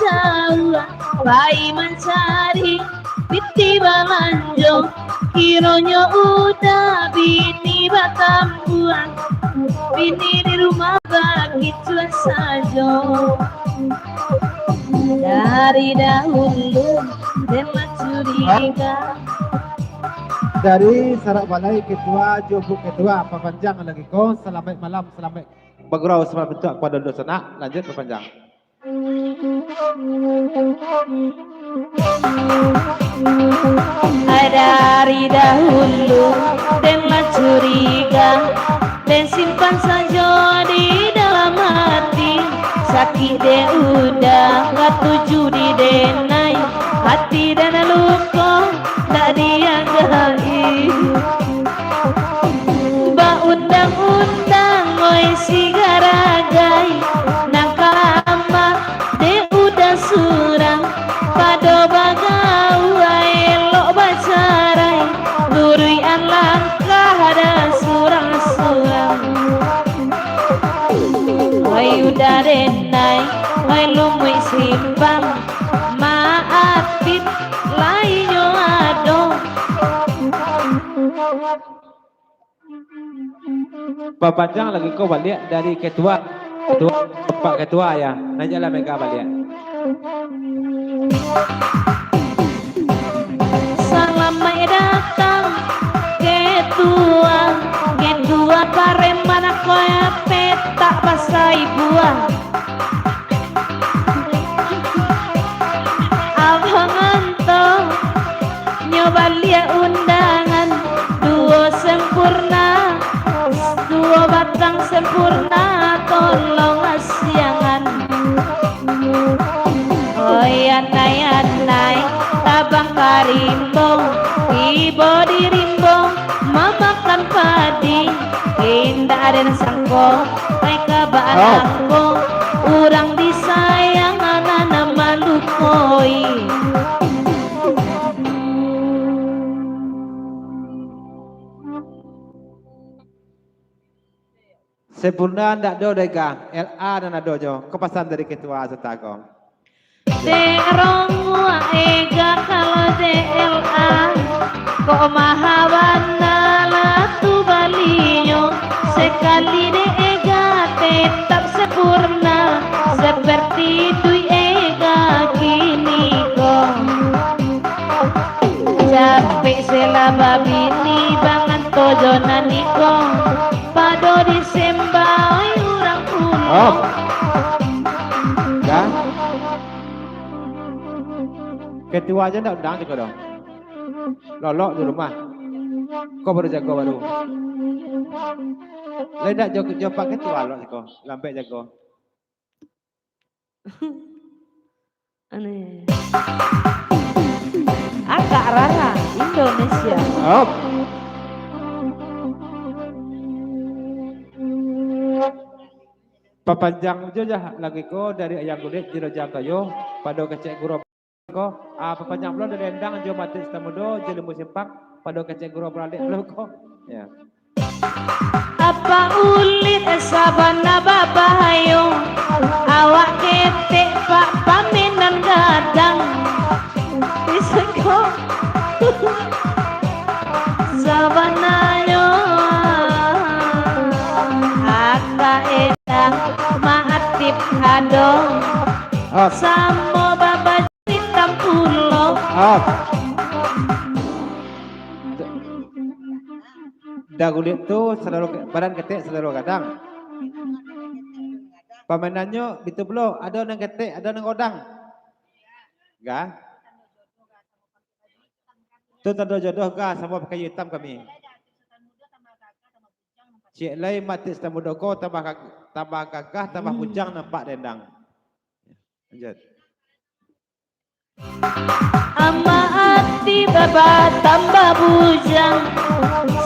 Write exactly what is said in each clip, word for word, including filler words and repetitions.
jauah, pai mancari pitih balanjo. Kironyo Uda bini batambuang, bini di rumah bakicuah sajo. Dari dahulu den lah curiga. Dari Sarak Balai Ketua jo Bu Ketua, papanjang lagi ko. Salamaik malam, salamaik bagurau, salamaik mancaliak kapado dunsanak. Lanjuik papanjang. Dari dahulu den lah curiga, den simpan sajo di dalam hati. Sakik dek Uda katuju di denai, hati den luko ndak diagai. Baundang-undang, oi, si garagai, nan ka lama dek Uda surang. Pado bagaua elok bacarai, luruikan langkah den surang-surang. Oi Uda denai, oi lumuik simpang, Mak Atip lai nyo ado. Bapanjang lagi ko baliak dari ketua, ketua, Pak Ketua, ya. Naiaklah mega baliak. Salamaik datang, Ketua. Ketua pareman ko, ya, petak basai buah. Abang Anto, nyo baliak undangan, duo sempurna, duo batang sempurna, tolong asiangan. Oi anai-anai, tabang ka rimbo, tibo di rimbo, mamakan padi. Indak ado nan sangko, pai ka baa nangko, urang disayang nan malukoi. Sempurna ndak ado dek Ega, L A nan ado jo. Ko pasan dari ketua sata ko. Dek ronguak Ega kalau dek L A, kok maha bana lah tu balinyo. Sekali dek Ega tetap sempurna, seperti duit Ega kini ko. Capek selah babini, bangan tojo nan iko. Pado disembah urang pulo. Oh. Dah. Ketua aja ndak undang cako doh. Lolok di rumah. Ko baru jago baru. Lai ndak jo, jo Pak Ketua lolok cako. Lambek jago. Aneh. Akak Rara, Indonesia. Op. Papanjang jo jah lagi ko dari Ayang Gulik, Jiro Jantoyo, pado kecek guro ko. Ah, papanjang pulo dari Endang jo Matik Sitamudo, jo Limbu Simpang, pado kecek guro baralek pulo ko. Ya. Apak Ulik sabana babahayo, awak ketek Pak pamenan gadang. Disangko sabananyo Aka Endang Maatip ado, ah, samo babaju itam pulo. Ah. Dagulik tu salalu ke-, badan ketek salalu gadang. Pamainannyo bitu pulo, ado nan ketek, ado nan godang. Ga? Tu tando jodoh ga, samo pakai itam kami. Ciek lai Matik Sitamudo ko tambah gag-, tambah gagah, tambah bujang nampak dek Endang. Lanjut. Amak Atip batambah bujang,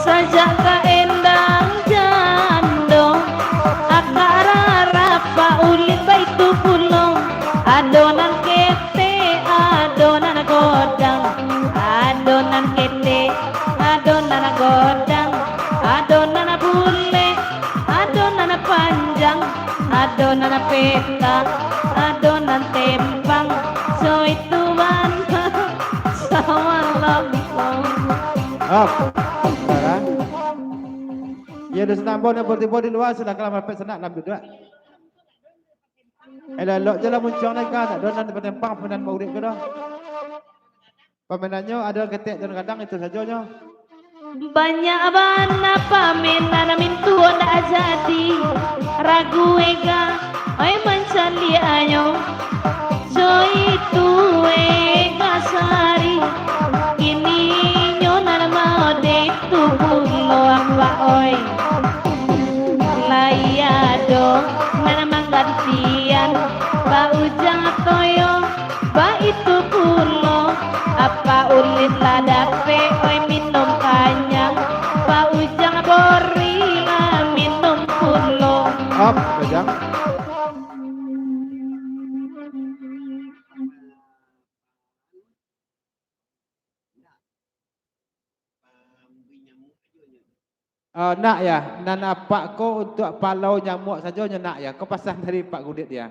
sajak Ka Endang jando. Akak Rara Pak Ulik baitu pulo, ado nan ketek, ado nan godang, ado nan ketek, ado nan godang, ado nan bulek, ado nan panjang, ado nan petak, ado nan tempang, Saudara. Iyo, di Senambong nan tibo di lua, silakan rapek sanak dalam duduak. Elok-elok je lah muncuang nai ka, tak ado nan patempang paminan maulid ko doh. Paminannyo ado ketek dan gadang, itu sajonyo. Banyak bana paminan mintuo ndak jadi, ragu ega, oi mancaliaknyo. Jo itu ega sari, kini nyo nan mode tu pulo apak oi. Lai ado nan manggantian, Pak Ujang Toyo. Baitu pulo, apak ulin lah dapek, oi minum kanyang, Pak Ujang Bori lah minum pulo. Op, Ujang. Ah, nak ya, nan apak ko untuak palau nyamuak sajo nyo nak ya. Ko pasan dari Pak Gulit ya.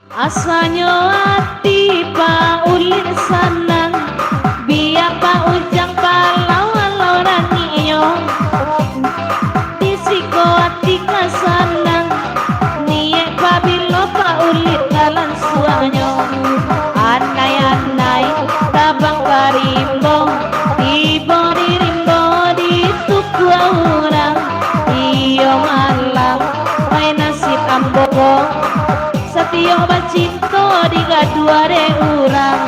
Asanyo ati Pak Ulin sanang, bia Pak Ujang palau-alau rangiknyo. Di siko ati ka sanang, niek pabilo Pak Ulin ka lansuangnyo. Anai-anai tabang ka rimbo, tibo di rimbo ditukua urang. Iyo malang, ai nasib ambo ko, satiok bacinto digaduah dek urang.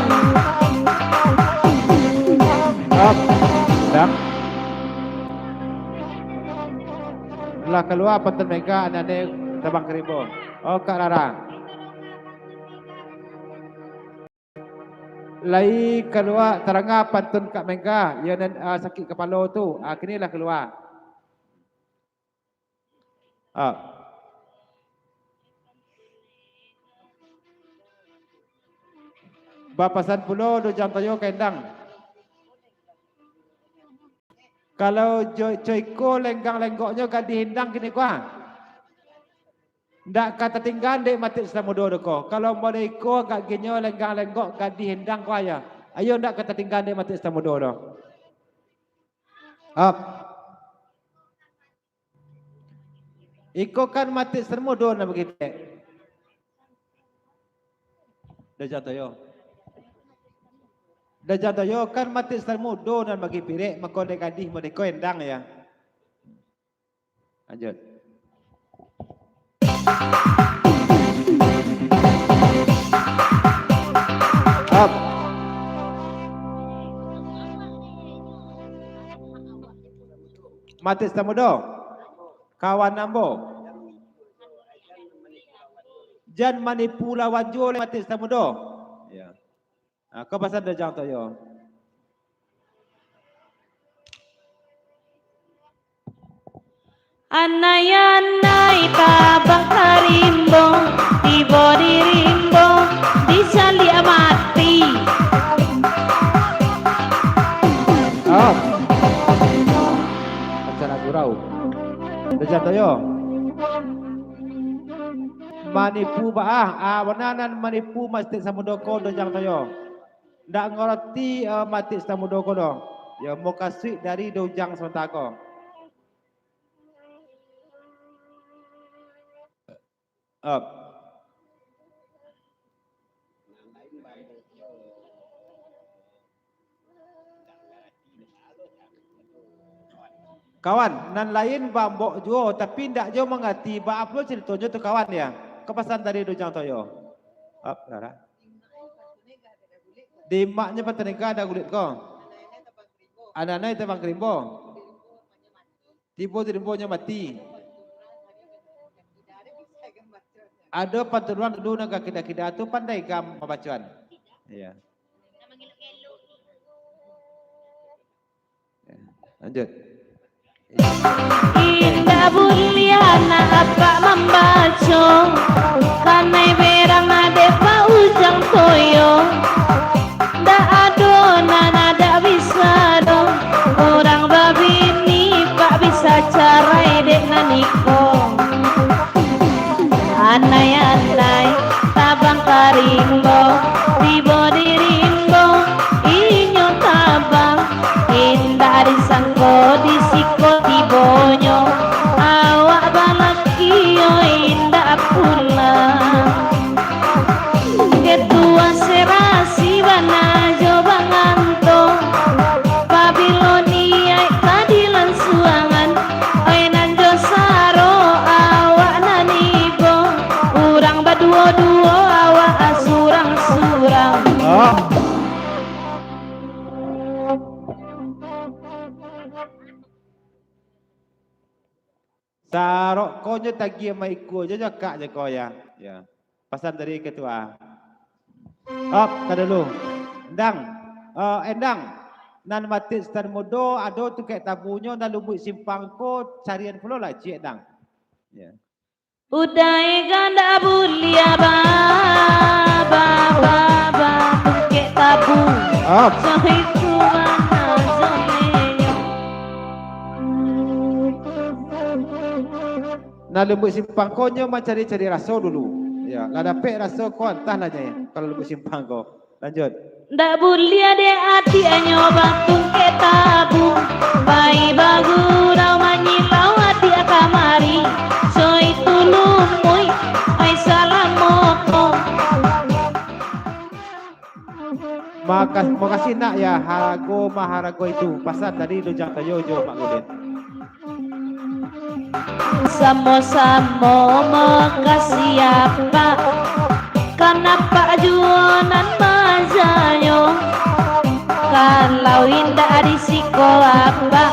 Op, dak. Lah kalua pantun Mega, anane tabang ka rimbo. Oh, Kak Rara. Lai kalua taranga pantun Kak Mega, iyo nan, ah, sakik kapalo tu. Ah, kini lah kalua. Ah. Bapasan pulo Dojang Toyo ka Endang. Kalau jo-, co iko lenggang-lenggoknyo gadih Endang kini ko, ah. Ndak ka tatinggaan dek Matik Samudo do ko. Kalau model iko agak ginyo lenggang-lenggok gadih Endang ko, ayo. Ayo ndak ka tatinggaan dek Matik Samudo do. Op. Iko kan Matik Samudo nan bagipirik. Dojang Toyo. Dojang Toyo kan Matik Samudo nan bagipirik, mako dek gadih model iko Endang ya. Lanjut. Up. Matik Samudo. Kawan ambo. Jan manipu lawan juo lai Matik Samudo. Ya. Ah, ko pasan Dojang Toyo. Anai-anai tabang ka rimbo, tibo di rimbo, dicaliak mati. Oh. Acara gurau. Dojang Toyo. Manipu baa, ah, bana nan manipu Matik Samudo ko Dojang Toyo. Ndak ngarati, eh, Matik Samudo ko doh. Yo, mukasuik dari Dojang samantaro ko. Up. Kawan, nan lain baambok juo, tapi ndak juo mangarati baa pulo caritonyo tu, kawan, ya. Ko pasan dari Dojang Toyo. Up, Rara. Di maknyo pantun Mega ado gulik ko. Anai-anai tabang ka rimbo. Tibo di rimbo nyo mati. Ado pantun urang dulu nan ka kida-kida tu pandai gam mambacoan. Iya. Lanjut. Indak buliah nak apak mambaco, kanai berang dek Pak Ujang Toyo. Ndak ado nan ndak bisa doh, urang babini pak bisa carai dek nan iko. Anai-anai tabang ka rimbo, tibo di rimbo inyo tabang, indak Sarok ko nyo tagiah maiko jo, jo akak jo ko, ya. Ya. Pasan dari ketua. Op, ka dulu. Endang. Eh, Endang. Nan Batik Sutan Mudo, ado tungkek tabunyo, nan Lumbuik Simpang ko, carian pulo lah, ciek, Endang. Ya. Udah ega ndak buliah ba, ba, ba, ba, tungkek tabu. Oh. Sohiku mana solenyo. Nah, Lumbuik Simpang ko nyo mancari-cari raso dulu. Ya, lah dapek raso ko, antahlah nyo, ya, kalau Lumbuik Simpang ko. Lanjut. Ndak buliah dek adiaknyo batungkek tabu, pai bagurau manyilau adiak kamari, soi tu lumui, ai salamo ko. Makas-, makasih nak ya, harago maharago itu, pasan dari Lujang Toyo jo Mak Gulin. Samo-samo makasih apak, kanapak juo nan majanyo. Kalau indak di siko apak,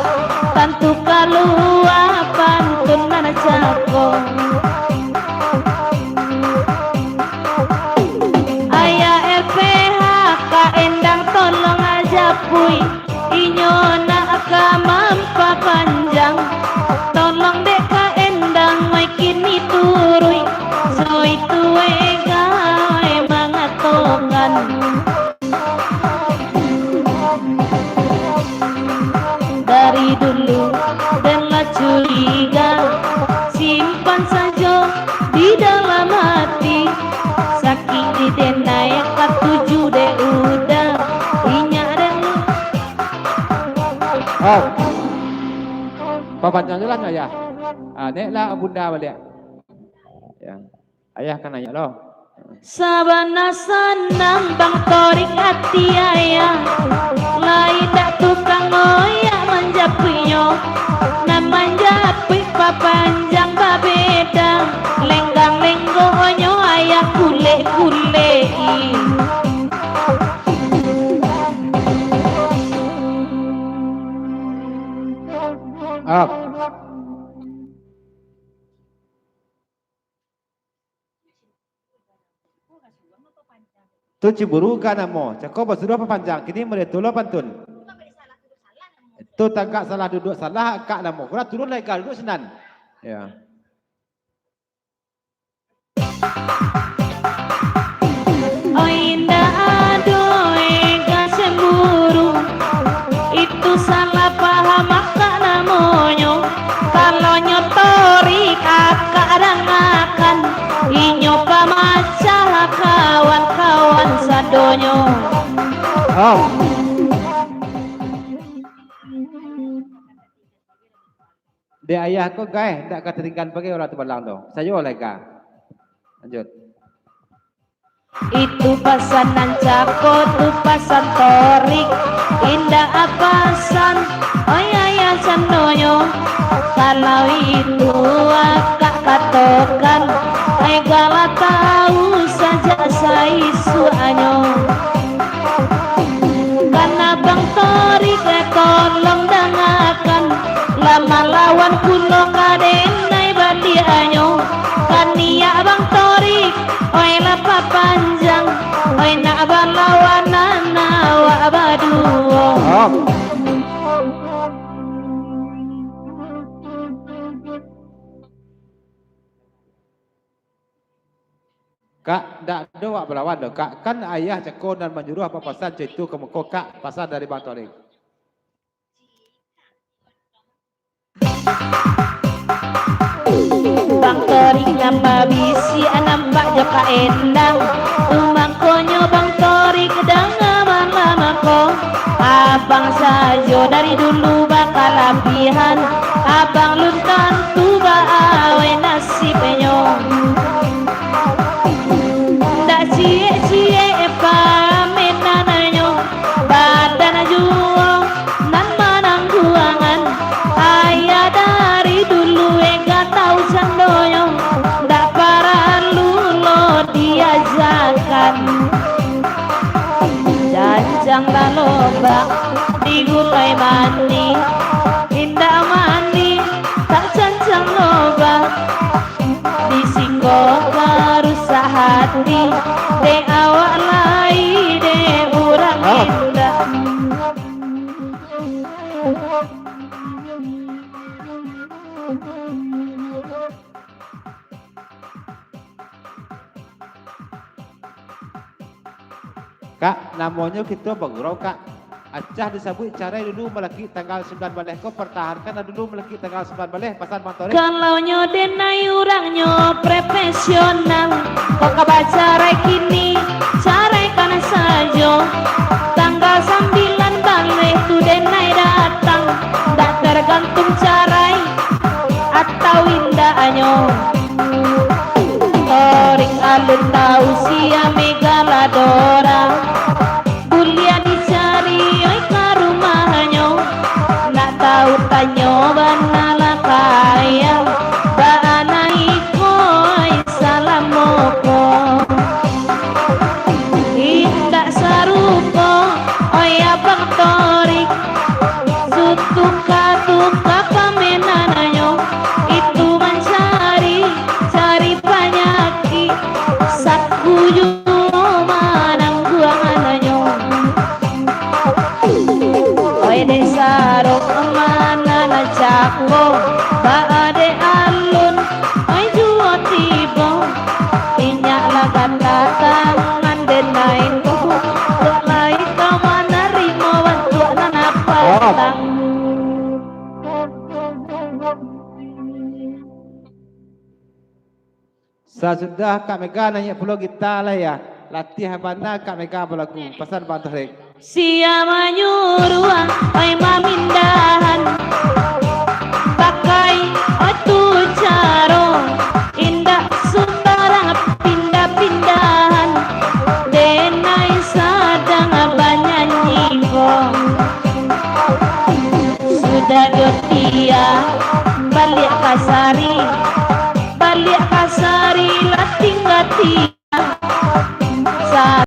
tantu kalua pantun nan cako. Ayah L P H K Endang tolong aja pui. Inyo nak ka mampapanjang, tolong dek ka Endang, wai kini turuik, soi tu wai gawai mangatokan. Dari dulu den lah curiga, simpan sajo di dalam hati, sakik di denai katuju dek uda, inyak dek Oh. Papanjang je lah nyo, Ayah. Ah, naiklah Bunda baliak. Ya. Ayah ka naiak lo. Sabana sanang Bang Torik ati ayah, lai dak tukang oyak manjapuiknyo, nan manjapuik papanjang babeda, lenggang-lenggonyo ayah kulek-kulek. Up. Tu ciburu ka namo, cako basuruah papanjang, kini mulai tu lo pantun. Tu tagak salah duduak salah, kak namo. Kurang turun lai ka duduak sinan. Ya. Oi, indak ado ega cemburu, itu salah paham akak namonyo. Kalau nyo Torik akak dangakan, inyo pamacah kawan-kawan sadonyo. Oh. Dek ayah ko, gai, ndak ka tatinggan bagai urang tu balang tu. Sayo lai ka. Lanjut. Itu pasan nan cako tu pasan Torik. Indak apasan, oi ayah candonyo. Kalau itu akak katokan, ai gala tahu sajak saisuaknyo. Kana Bang Torik, eh, tolong dangakan, lah malawan pulo ka denai baliaknyo. Kaniak Bang Torik, oi lah papanjang, oi nak balawanan awak baduo. Oh. Kak, ndak ado wak balawan doh, Kak. Kan ayah cako nan manyuruah papasan caitu ka muko, Kak, pasan dari Bang Torik. Bang Torik nan babisiak nampak jo Kak Endang. Tu mangkonyo Bang Torik danga malam ko. Abang sajo dari dulu bakalabihan. Abang lun tantu baawai nasibnyo. Ndak ciek-ciek pamenananyo, badan juo nan manangguangan. Ayah dari dulu ega tau candonyo, ndak paralu lo diajakan. Cancang balobak di gulai mandi, indak mandi, tak cancang Loba, di siko barusak hati, dek awak lai, dek urang indak. Kak, namonyo kito bagurau, Kak. Acah disabuik carai dulu malakik tanggal sambilan baleh ko, partahankanlah dulu malakik tanggal sambilan baleh, pasan Bang Torik. Kalau nyo denai urangnyo profesional, kok ka bacarai kini, caraikan sajo. Tanggal sambilan baleh tu denai datang, dak targantung carai atau indaknyo. Torik alun tau sia Megaladora. Buliah dicari, oi, ka rumahnyo. Nak tau tanyo bana lah ka ayah. Bana iko, oi, salamo ko. Indak sarupo, oi, Abang Torik. Sutuka-tuka pamenannyo, itu mancari, cari panyakik, saku juo manangguangannyo. Oi, dek sarok mana nan cako, baa dek alun, oi, juo tibo. Inyak lah gata tangan denai tu, dek lai ka manarimo bantuak nan apo tang. Sasudah Kak Mega naiak pulo gita lah ya, latiah bana Kak Mega balagu. Pasan Bang Torik. Sia manyuruah, oi, mamindahan, pakai, oi, tu caro, indak sumbarang pindah-pindahan, denai sadang banyanyi ko. Sudah jo tia, baliak kasari, baliak kasari lah tingga ti